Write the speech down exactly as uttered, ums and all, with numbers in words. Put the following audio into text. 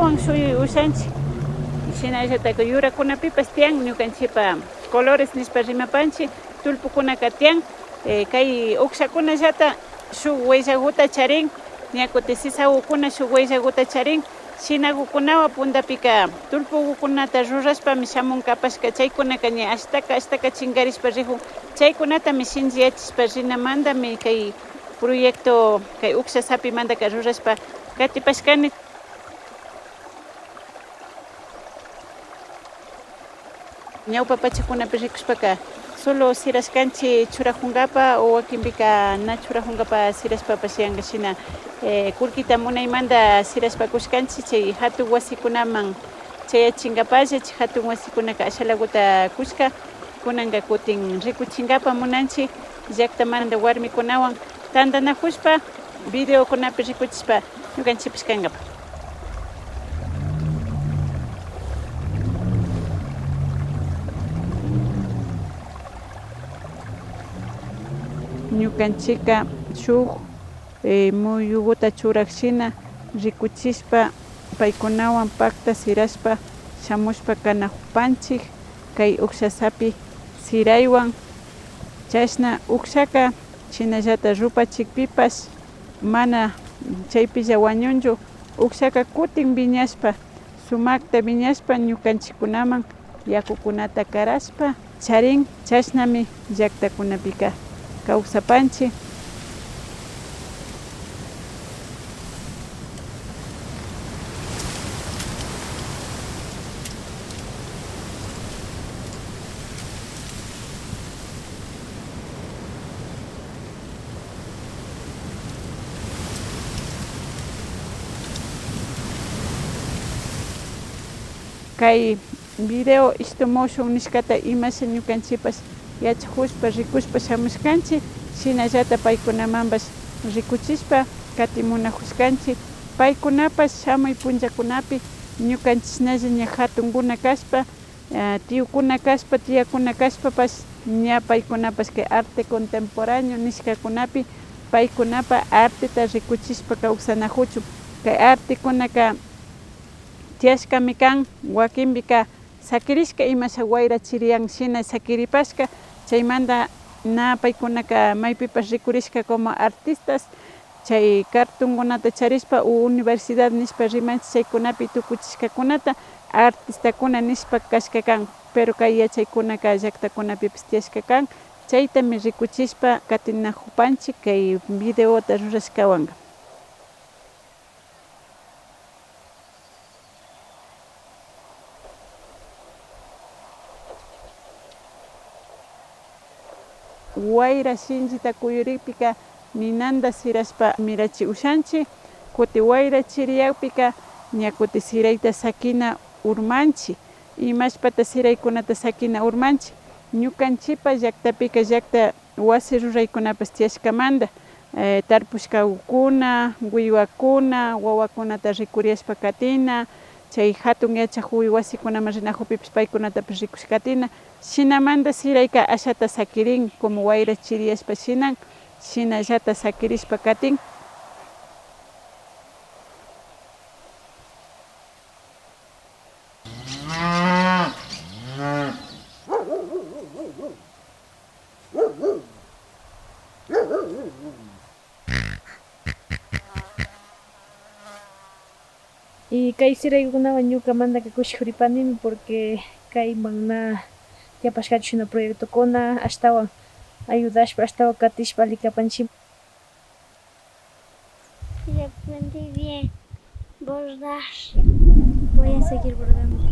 Wan shuy ushanchik. Shinallata yurakunapipash tiyan ñukanchikpa colores nishpa rimapanchik, tullpukunaka tiyan. Eh, kay ukshakunallata shuk wayllaguta charin, ña kutin sisagukuna shuk wayllaguta charin. Shinagukunawan puntapika tullpugukunata rurashpami shamun kapashka, chaykunaka ña ashtaka ashtaka chinkarishpa rikun. Chaykunatami shinchiyachishpa rinamantami kay proyecto, kay uksha sapimantaka rurashpa katipashkani. Ñawpa pachakunapi rikushpaka solo sirashkanchik churakunkapa o wakinpika na churakunkapa sirashpapash yanka shina, eh, kullkita munaymanta sirashpa kushkanchik chay hatun wasikunaman chayachinkapalla. Chay hatun wasikunaka ashalaguta kushka, kunanka kutin rikuchinkapa munanchik llaktamanta warmikunawan tantanakushpa videokunapi rikuchishpa ñukanchikpash kankapa. Ñukanchikka shuk, eh, muyuguta churak shina rikuchishpa paykunawan pakta sirashpa shamushpa kanakupanchik kay uksha sapi siraywan. Chashna ukshaka shinallata rupachikpipash mana chaypilla wañunchu. Ukshaka kutin wiñashpa, sumakta wiñashpa ñukanchikkunaman yakukunata karashpa charin. Chashnami llaktakunapika kawsapanchik. Kay video stop motion nishkata imasha ñukanchikpash yachakushpa rikushpa shamushkanchik, shinallata paykunamanpash rikuchishpa katimunakushkanchik. Paykunapash shamuy punllakunapi ñukanchiknalla ña hatunkuna kashpa, ah, tiyukuna kashpa, tiyakuna kashpapash ña paykunapash kay arte contemporáneo nishkakunapi paykunapa arteta rikuchishpa kawsanakuchun. Kay artekunaka tiyashkami kan, wakinpika sakirishka imasha wayra chiriyan shina sakiripashka, chaymanta na paykunaka maypipash rikurishka como artistas, chay cartonkunata charishpa o universidad nishpa rimanchik chaykunapi tukuchishkakunata artistakuna nishpa kashka kan, pero kay yachaykunaka llaktakunapipash tiyashka kan, chaytami rikuchishpa katinakupanchik kay videota rurashkawanka. Wayra shinchita kuyurikpika ninanta sirashpa mirachi ushanchik, kutin wayra chiriyakpika ña kutin sirayta sakina urmanchik. Imashpata siraykunata sakina urmanchik? Ñukanchikpa llaktapika llakta wasi ruraykunapash tiyashkamanta, eh, tarpushkakuna, wiwakuna, wawakunata rikuriyashpa katina, chay hatun yachakuy wasikunaman rinakukpipash paykunatapash rikushka katina, shinamanta sirayka ashata sakirin, como wayra chiriyashpa shinan, shinallata sakirishpa katin. Y kay siraykunawan ñukamantaka kushikuripanimi, porque kayman na tiyapashkachu shina proyectokuna, ashtawan ayudashpa, ashtawan katishpa alli kapanchik. Yo aprendí bien bordar. Voy a seguir bordando.